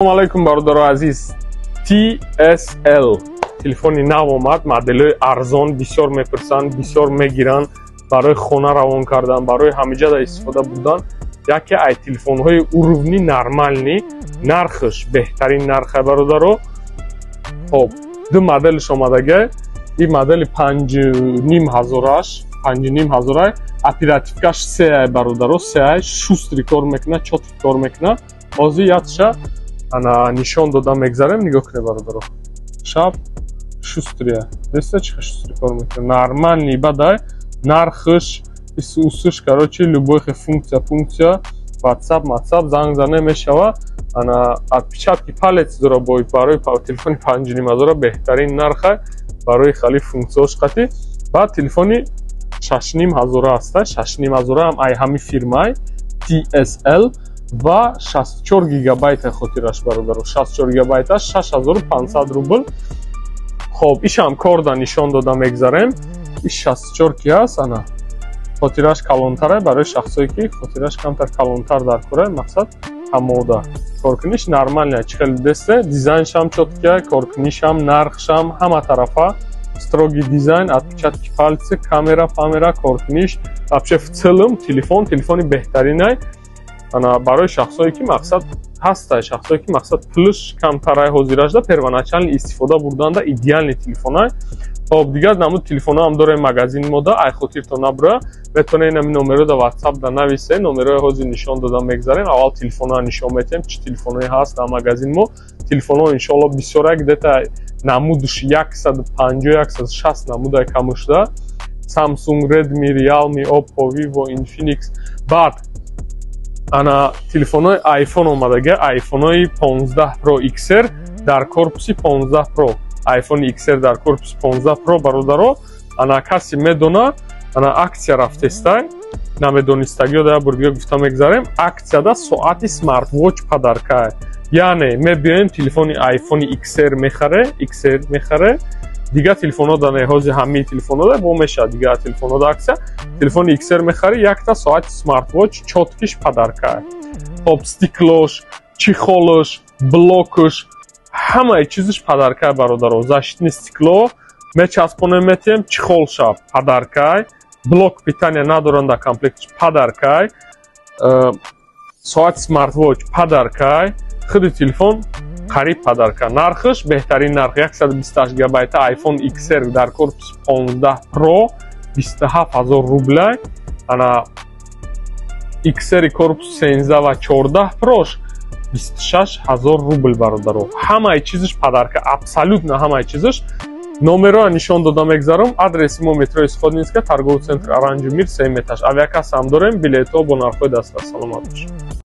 Алайкум, бародаро азиз. TSL телефони нав омад, моделҳои арзон. Бисёр мепурсанд, бисёр мегиранд барои хона равон кардан, барои ҳамиҷада истифода бурдан. Яке ай телефонҳои уровни нормальный, нархш беҳтарин нарха, бародаро. Хоб, ду моделш омадага. Ин модели 5,5 ҳазораш, 5,5 ҳазорай, оперативкаш сеай, бародаро, сеай, шустрый кор мекунад, чёткий кор мекунад. Ҳозир якша ана нишон дода мегзарем. Нигоҳ кунед, бародаро, шаб шустрый я деста, чи шустрый кор мекунад, нормальный бадай. Нархш, усуш, короче, любой функция, функция, WhatsApp, WhatsApp, занг зане мешава. Ана отпечатки палец дора. Бо барои телефони 5,5 ҳазора беҳтарин нарха барои хали функсияош қати. Баъд телефони 6,5 ҳазора аста, 6,5 ҳазора ҳам ай ҳами фирмаи TSL ва 64 гигабайта хотираш, бародаро, 64 гигабайташ 6500 рубл. Хоб, ишам корда нишон дода мегзарем. Иш 64 ки ҳаст, ана хотираш калонтара, барои шахсое ки хотираш камтар калонтар дар кора, мақсад ҳамода коркуниш нормальный. Чӣ хеле десте, дизайншам чёткий, коркунишам, нархшам, ҳама тарафа строгий дизайн, отпечатки пальцы, камера, памера, коркуниш, вообще в целом телефон телефони беҳтаринай. Ана барои шахсое ки мақсад ҳастай, шахсое ки мақсад пулш камтарай, ҳозирашда первоначальный истифода бурданда идеальный телефонай. Хоб, дигар намуд телефонҳо ҳам дорем магазини мода. Ай хотирто набура, метавонед инами номеро да WhatsApp да нависе. Номерои ҳозир нишон дода мегзарем. Аввал телефонҳоро нишон метиҳем, чӣ телефонҳое ҳаст дар магазини мо. Телефонҳо, иншоалло, бисёра, где-то намудш 150, 160 намудай камушда: Samsung, Redmi, Realme, Oppo, Vivo, Infinix. Баъд ана телефонҳои iPhone омадага, iPhone-ҳои 15 Pro, XR дар корпуси 15 Pro, iPhone XR дар корпуси 15 Pro. Бародаро, ана касе медона, ана акция рафтестай, намедонистагиё да бор дига гуфта мегзарем: акцияда соати smartwatch подарка. Яъне мебиёем, телефони iPhone XR мехаре, XR мехаре, дигар телефонҳо да не, ҳозир ҳамаи телефонҳо да бо мешавад, дигар телефонҳо да акция. Телефони XR мехарӣ, якта соати smartwatch чёткий ш подарка. Хоб, стекло ш, чехол ш, блок ш, ҳамаи чизш подарка, бародаро. Защитный стекло мечаспонем, метиҳем, чехол ша подаркай, блок питания надоранд дар комплектш, подаркай, соати smartwatch подаркай, худи телефон қариб подарка. Нархш беҳтарин нарх: 128 гигабайта iPhone XR дар корпуси 15 Pro 27 000 рублай. Ана XR корпус 13 ва 14 Pro 26 000 рубл. Бародаро, ҳамаи чизш подарка, абсолютно ҳамаи чизш. Номероа нишон дода мегзарам. Адреси мо: метрои Сходнинска, торговый центр Оранжи Мир, сеюм этаж. Авиакасса ҳам дорем, билетҳо бо нархҳои дастрас. Саломат бошед.